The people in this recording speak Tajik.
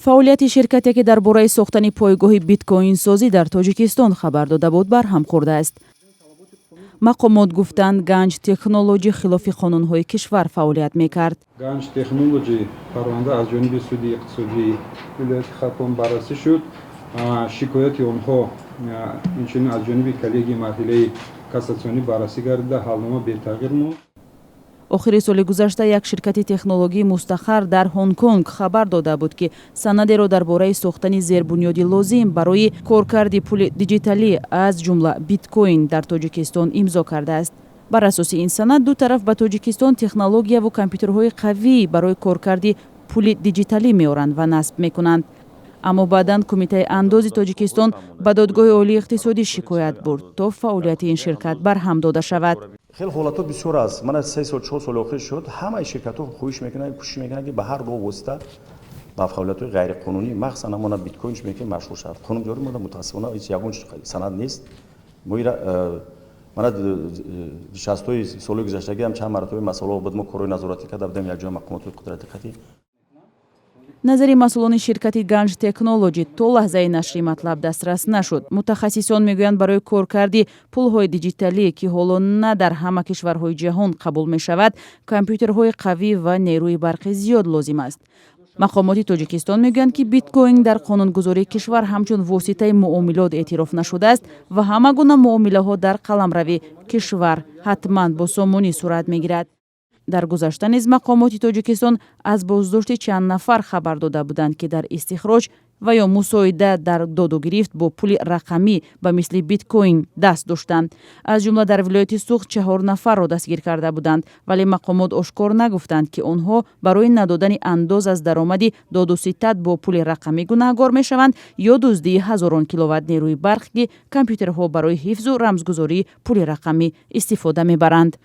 Фаъолияти ширкате, ки дар бораи сохтани пойгоҳи биткоинсозӣ дар Тоҷикистон хабар дода буд, барҳам хӯрдааст. Мақомот гуфтанд, Ганҷ Технолоҷи хилофи қонунҳои кишвар фаъолият мекард. Ганҷ Технолоҷи парванда аз ҷониби суди иқтисодии вилояти Хатлон баррасӣ шуд. Шикояти онҳо инчунин аз ҷониби коллегияи марҳилаи кассатсионӣ баррасӣ гардида, ҳалнома бетағйир монд. Охири соли гузашта як ширкати технологии мустақар дар Ҳонконг хабар дода буд, ки санадеро дар бораи сохтани зербунёди лозим барои коркарди пули диҷиталӣ, аз ҷумла биткоин, дар Тоҷикистон имзо кардааст. Бар асоси ин санад ду тараф ба Тоҷикистон технологияву компютерҳои қавӣ барои коркарди пули диҷиталӣ меоранд ва насб мекунанд. Аммо баъдан Кумитаи андози Тоҷикистон ба Додгоҳи олии иқтисодӣ шикоят бурд, то фаъолияти ин ширкат барҳам дода шавад. Хеле ҳолатҳо бисёр аст. Мана 3 сол, 4 соли охир шуд, ҳамаи ширкатҳо хоҳиш мекунанд, кӯшиш мекунанд, ки ба ҳар роҳ восита ба фаъолиятҳои ғайриқонунӣ, махсусан ҳамона биткоин мекунад, машғул шавад. Қонунгузорӣ мода, мутаассифона, ҳеҷ ягон санад нест. Мо ира мана нишастҳои солҳои гузаштагӣ ҳам чанд маротиба масъалаҳо буд, мо корҳои назоратӣ карда будем якҷоя мақомоти қудрати қатӣ. Назари масъулони ширкати Ганҷ Технолоҷи то лаҳзаи нашри матлаб дастрас нашуд. Мутахассисон мегӯянд, барои коркарди пулҳои диҷиталӣ, ки ҳоло на дар ҳама кишварҳои ҷаҳон қабул мешавад, компютерҳои қавӣ ва нерӯи барқи зиёд лозим аст. Мақомоти Тоҷикистон мегӯянд, ки биткоин дар қонунгузории кишвар ҳамчун воситаи муомилот эътироф нашудааст ва ҳама гуна муомилаҳо дар қаламрави кишвар ҳатман бо сомонӣ сурат мегирад. Дар гузашта низ мақомоти Тоҷикистон аз боздошти чанд нафар хабар дода буданд, ки дар истихроҷ ва ё мусоида дар додугирифт бо пули рақамӣ ба мисли биткоин даст доштанд. Аз ҷумла дар вилояти Суғд чаҳор нафарро дастгир карда буданд, вале мақомот ошкор нагуфтанд, ки онҳо барои надодани андоз аз даромади додуситад бо пули рақамӣ гунаҳгор мешаванд ё дуздии ҳазорон киловатт нерӯи барқ, ки компютерҳо барои ҳифзу рамзгузории пули рақамӣ истифода мебаранд.